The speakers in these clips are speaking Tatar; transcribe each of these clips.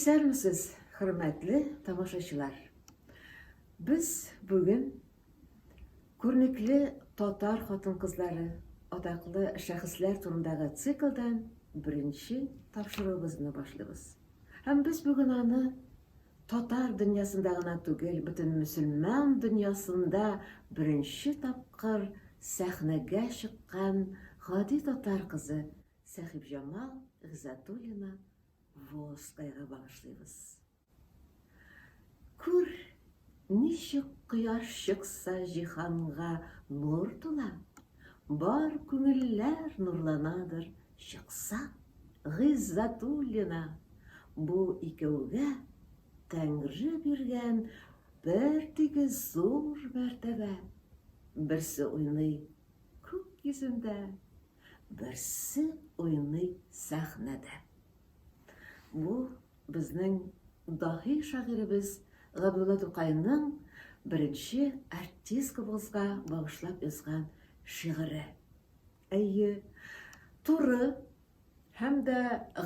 Исәнмесез, хөрмәтле тамашачылар! Без бүген күренекле татар хатын-кызлары, атаклы шәхесләр турындагы циклдан беренче тапшыруыбызны башлыйбыз. Һәм без бүген аны татар дөньясында гына түгел, бөтен мөселман дөньясында беренче тапкыр сәхнәгә чыккан гади татар кызы Сәхибҗамал Гыйззәтуллина Волжскаяга багышлыйбыз. Күр, ничек кояш чыкса җиһанга нур тула, бар күңелләр нурланадыр чыкса Гыйззәтуллина, бу икәүгә Тәңре биргән бертигез зур мәртәбә. Берсе уйный күк йөзендә, Берсе уйный сәхнәдә. Бу безнең даһи шагыйребез Габдулла Тукайның беренче артисткабызга багышлап язган шигыре. Әйе, туры һәм дә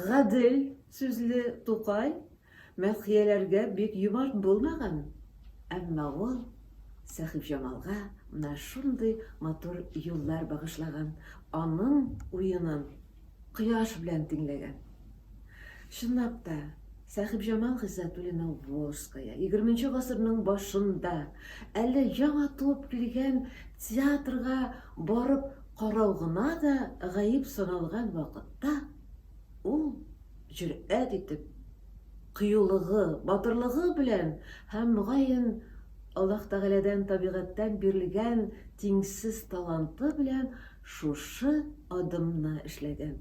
гадел сүзле Тукай мәдхияләргә бик юмарт булмаган, әмма ул Сәхибҗамалга менә шундый матур юллар багышлаган, аның уенын кояш белән тиңләгән. Чынлап та, Сәхибҗамал Гыйззәтуллина Волжская егерменче гасырның башында әле яңа туып килгән театрга барып карау гына да гаеп саналган вакытта ул җөрьәт итеп, кыюлыгы, батырлыгы белән һәм, мөгаен, Аллаһ Тәгаләдән, табигатьтән бирелгән тиңсез таланты белән шушы адымны эшләгән.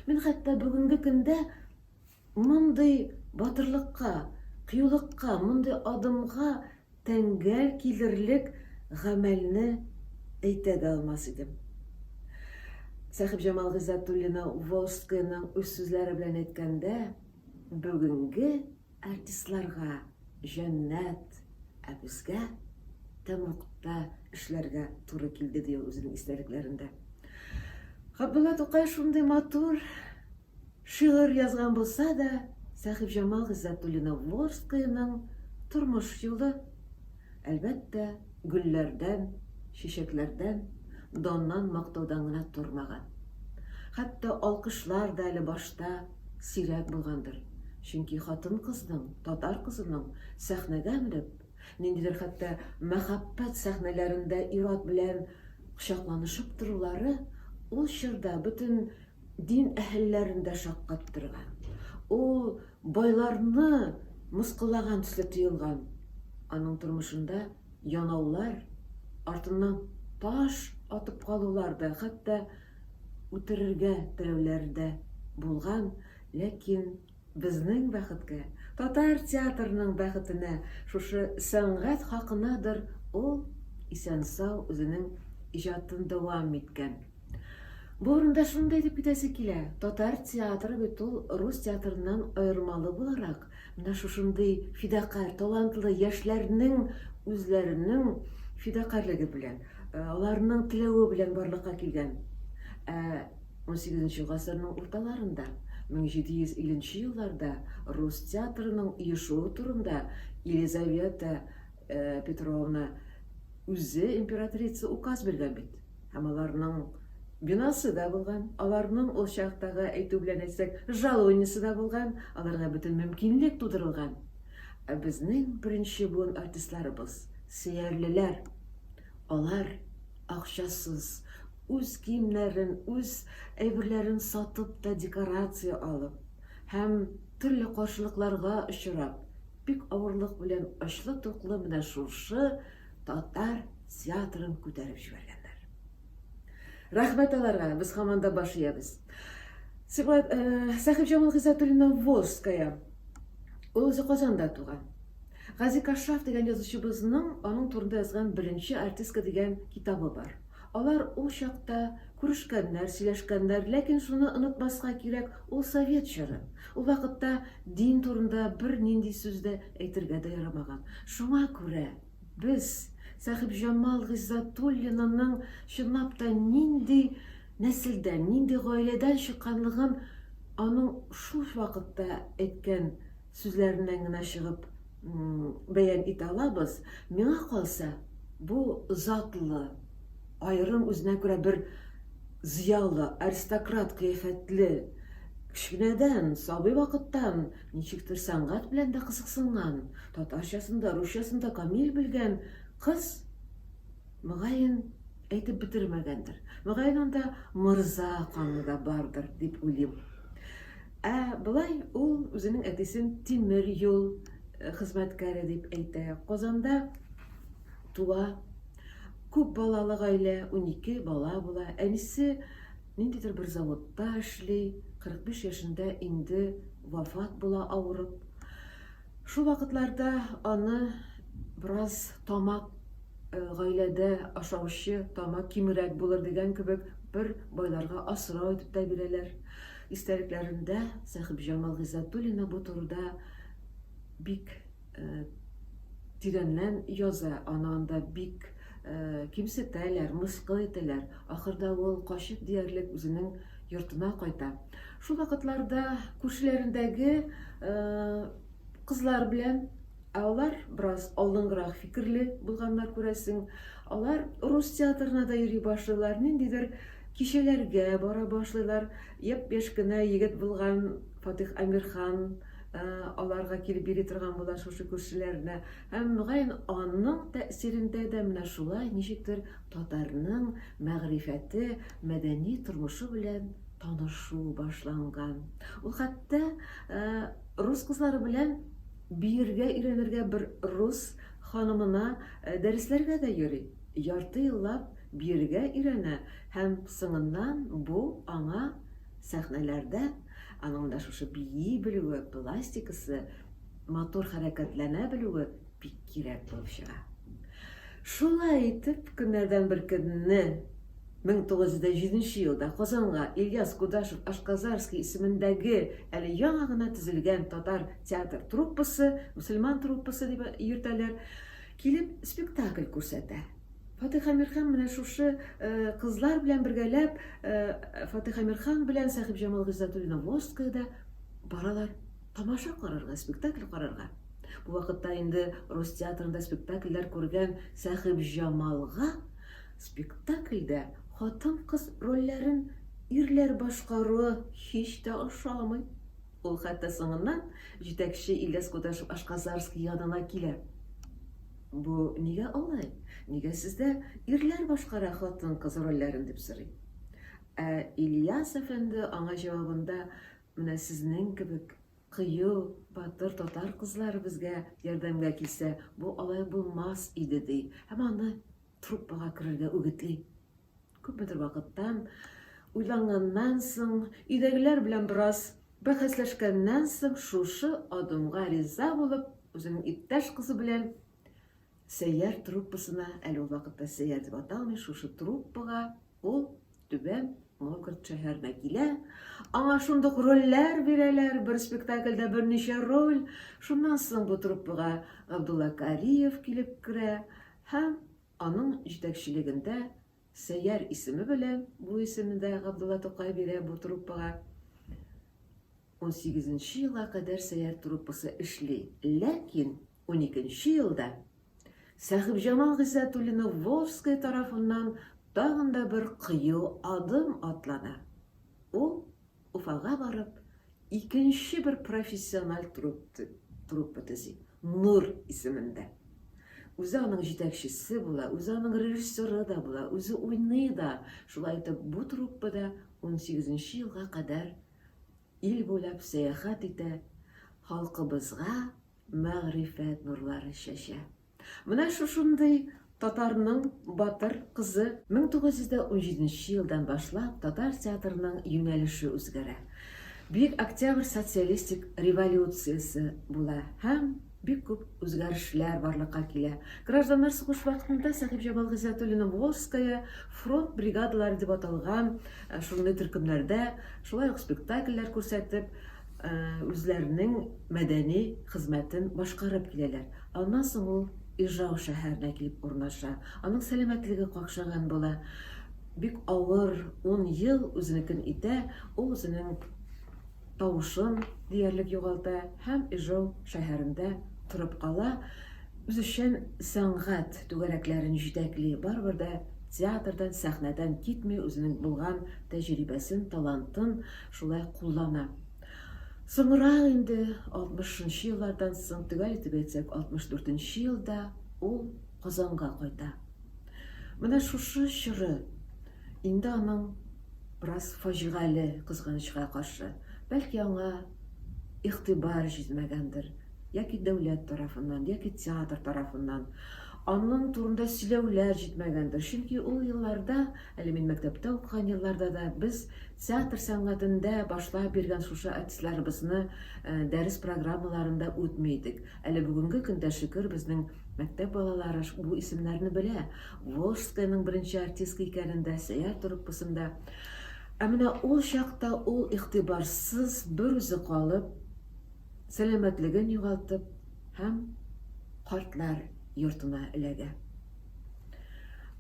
Мин хәтта бүгенге көндә мондый батырлыкка, кыюлыкка, мондый адымга тәңгәл килерлек гамәлне әйтә дә алмас идем. Сәхибҗамал Гыйззәтуллина Волжскаяның үз сүзләре белән әйткәндә, бүгенге артистларга җәннәт, ә безгә тәмугта эшләргә туры килде, ди ул үзенең истәлекләрендә. Габдулла Тукай шундый матур Шигырь язган булса да, Сәхибҗамал Гыйззәтуллина-Волжскаяның тормыш юлы, әлбәттә, гөлләрдән, чәчәкләрдән, даннан мактаудан гына тормаган. Хәтта алкышлар да әле башта сирәк булгандыр. Чөнки хатын-кызның, татар кызының сәхнәгә менеп, ниндидер хәтта мәхәббәт сәхнәләрендә ир-ат белән кочакланышып торулары ул чорда бөтен дин әһелләрен дә шаккаттырган. Ул байларны мыскыллаган төсле тоелган. Аның тормышында янаулар, артыннан таш атып калулар да, хәтта үтерергә теләүләр дә булган, ләкин безнең бәхеткә, татар театрының бәхетенә, шушы сәнгать хакынадыр ул исән-сау үзенең иҗатын дәвам иткән. Бу урында шуны да әйтеп китәсе килә, татар театры бит ул рус театрыннан аермалы буларак, менә шушындый фидакарь, талантлы яшьләрнең үзләренең фидакарьлеге белән, э, аларның теләве белән барлыкка килгән. Ә 18 гасырның урталарында, 1750 елларда рус театрының оешуы турында Елизавета э, Петровна үзе императрица указ биргән бит. Һәм аларның бинасы да булган, аларның ул чактагы әйтү белән әйтсәк, жалованиесе да булган, аларга бөтен мөмкинлек тудырылган. Ә безнең беренче буын артистларыбыз, сөярлеләр, алар акчасыз, үз киемнәрен, үз әйберләрен сатып та декорация алып һәм төрле каршылыкларга очрап, бик авырлык белән очлы-туклы менә шушы татар театрын күтәреп җибәргәннәр. Рәхмәт аларга, без һаман да баш иябез. Сибгат э, Сәхибҗамал Гыйззәтуллина Волжская. Ул үзе Казанда туган. Гази Кашаф дигән язучыбызның аның турында язган Беренче артистка дигән китабы бар. Алар ул чакта күрешкәннәр, сөйләшкәннәр, ләкин шуны онытмаска кирәк, ул совет чоры. Ул вакытта дин турында бернинди сүз дә әйтергә дә ярамаган. Шуңа күрә Без Сәхибҗамал Гыйззәтуллинаның чынлап та нинди нәселдән, нинди гаиләдән чыкканлыгын аның шул вакытта әйткән сүзләреннән генә чыгып бәян итә алабыз. Миңа калса, бу затлы, аерым үзенә күрә бер зыялы, аристократ кыяфәтле, кечкенәдән, сабый вакыттан ничектер сәнгать белән дә кызыксынган, татарчасын да, русчасын да камил белгән кыз, мөгаен, әйтеп бетермәгәндер. Мөгаен, анда морза каны да бардыр, дип уйлыйм. Ә болай ул үзенең әтисен тимер юл э, хезмәткәре дип әйтә. Казанда туа. Күп балалы гаилә, 12 бала була. Әнисе ниндидер бер заводта эшли, 45 яшендә инде вафат була авырып. Шул вакытларда аны бераз тамак э, гаиләдә ашаучы тамак кимрәк булыр дигән кебек бер байларга асрау итеп тә бирәләр. Истәлекләрендә Сәхибҗамал Гыйззәтуллина бу турыда бик э, тирәннән яза. Аны анда бик э, кимсетәләр, мыскыл итәләр. Ахырда ул качып диярлек үзенең йортына кайта. Шул вакытларда күршеләрендәге э, кызлар белән, ә алар бераз алдынгырак фикерле булганнар күрәсең, алар рус театрына да йөри башлыйлар, ниндидер кичәләргә бара башлыйлар. Япь-яшь кенә егет булган Фатих Әмирхан э, аларга килеп йөри торган була шушы күршеләренә. Һәм мөгаен аның тәэсирендә дә менә шулай ничектер татарның мәгърифәте, мәдәни тормышы белән танышу башланган. Ул хәтта э, рус кызлары белән биергә өйрәнергә бер рус ханымына э, дәресләргә дә йөри. Ярты еллап биергә өйрәнә һәм соңыннан бу аңа сәхнәләрдә аның да шушы бии белүе, пластикасы, матур хәрәкәтләнә белүе бик кирәк булып чыга. Шулай итеп, көннәрдән бер көнне 1907 елда Казанга Ильяс Кудашев Ашказарский исемендәге әле яңа гына төзелгән татар театр труппасы, мөселман труппасы дип йөртәләр, килеп спектакль күрсәтә. Фатих Әмирхан менә шушы э, кызлар белән бергәләп э, Фатих Әмирхан белән Сәхибҗамал Гыйззәтуллина Волжская да баралар тамаша карарга, спектакль карарга. Бу вакытта инде рус театрында спектакльләр күргән Сәхибҗамалга спектакльдә хатын-кыз рольләрен ирләр башкаруы һич тә ошамый. Ул хәтта соңыннан җитәкче Ильяс Кудашев Ашказарский янына килә. Бу нигә алай? Нигә сездә ирләр башкара хатын-кыз рольләрен дип сорый. Ә Ильяс әфәнде аңа җавабында менә сезнең кебек кыю, батыр татар кызлары безгә ярдәмгә килсә, бу алай булмас иде ди. Һәм аны труппага керергә үгетли. Күпмедер вакыттан уйланганнан соң, өйдәгеләр белән бераз бәхәсләшкәннән соң, шушы адымга риза булып, үзенең иптәш кызы белән Сәйяр труппасына, әле ул вакытта Сәйяр дип аталмый, шушы труппага ул Түбән Новгород шәһәренә килә. Аңа шундук рольләр бирәләр, бер спектакльдә берничә роль. Шуннан соң бу труппага Габдулла Кариев килеп керә һәм аның җитәкчелегендә Сәйяр исеме белән, бу исемне дә Габдулла Тукай бирә бу труппага, 18 елга кадәр Сәйяр труппасы эшли. Ләкин 12 елда Сәхибҗамал Гыйззәтуллина Волжская тарафыннан тагын да бер кыю адым атлана. Ул Уфага барып, икенче бер профессиональ труппа төзи, Нур исемендә. Үзе аның җитәкчесе була, үзе аның режиссеры да була, үзе уйный да. Шулай итеп, бу труппада 18 елга кадәр ил буйлап сәяхәт итә, халкыбызга мәгърифәт нурлары чәчә. Менә шушындый татарның батыр кызы 1917 елдан башлап татар театрының юнәлеше үзгәрә. Бөек Октябрь социалистик революциясе була һәм бик күп үзгәрешләр барлыкка килә. Гражданнар сугыш вакытында Сәхибҗамал Гыйззәтуллина Волжская фронт бригадалары дип аталган э, шундый төркемнәрдә шулай ук спектакльләр күрсәтеп, э, үзләренең мәдәни хезмәтен башкарып киләләр. Аннан соң ул Ижау шәһәренә килеп урнаша. Аның сәламәтлеге какшаган була. Бик авыр 10 ел үзенекен итә. Ул үзенең тавышын диярлек югалта һәм Ижау шәһәрендә торып кала, үзешчән сәнгать түгәрәкләрен җитәкли, барыбер дә театрдан, сәхнәдән китми, үзенең булган тәҗрибәсен, талантын шулай куллана. Соңрак инде, 60 нчы еллардан соң, төгәл итеп әйтсәк, 64 нче елда ул Казанга кайта. Менә шушы чоры инде аның бераз фаҗигале, кызганычка каршы. Бәлки аңа игътибар җитмәгәндер, яки дәүләт тарафыннан, яки театр тарафыннан. Аның турында сөйләүләр җитмәгәндер. Чөнки ул елларда, әле мин мәктәптә укыган елларда да, без театр сәнгатендә башлап биргән шушы артистларыбызны э, дәрес программаларында үтми идек. Әле бүгенге көндә, шөкер, безнең мәктәп балалары бу исемнәрне белә. Волжскаяның беренче артистка икәнен дә, Сәяр труппасын да. Ә менә ул чакта ул игътибарсыз бер үзе калып, сәламәтлеген югалтып һәм картлар йортына эләгә.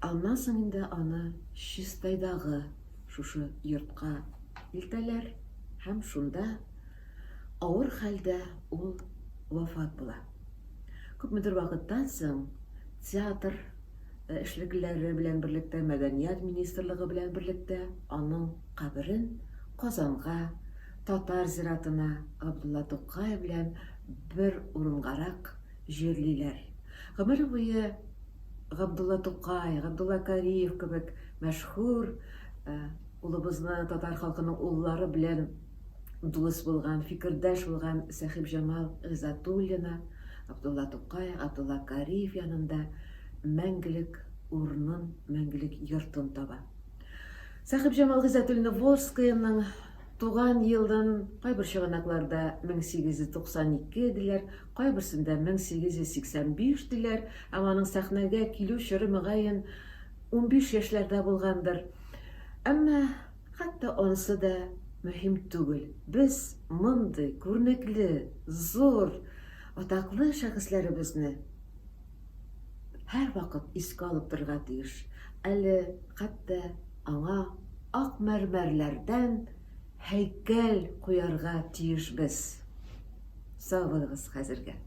Аннан соң инде аны Чистайдагы шушы йортка илтәләр һәм шунда авыр хәлдә ул вафат була. Күпмедер вакыттан соң театр эшлеклеләре белән берлектә, мәдәният министрлыгы белән берлектә аның каберен Казанга, татар зиратына Габдулла Тукай белән бер урынгарак җирлиләр. Гомере буе Габдулла Тукай, Габдулла Кариев кебек мәшһүр э, улыбызны татар халкының уллары белән дус булган, фикердәш булган Сәхибҗамал Гыйззәтуллина, Габдулла Тукай, Габдулла Кариев янында мәңгелек урынын, мәңгелек йортын таба. Сәхибҗамал Гыйззәтуллина Волжскаяның туган елын кайбер чыганакларда 1892 диләр, кайберсендә 1885 диләр, һәм аның сәхнәгә килү чоры мөгаен 15 яшьләрдә булгандыр. Әмма хәтта анысы да мөһим түгел. Без мондый күренекле, зур, атаклы шәхесләребезне һәрвакыт искә алып торырга тиеш. Әле хәтта аңа ак мәрмәрләрдән һәйкәл куярга тиешбез. Сау булыгыз хәзергә.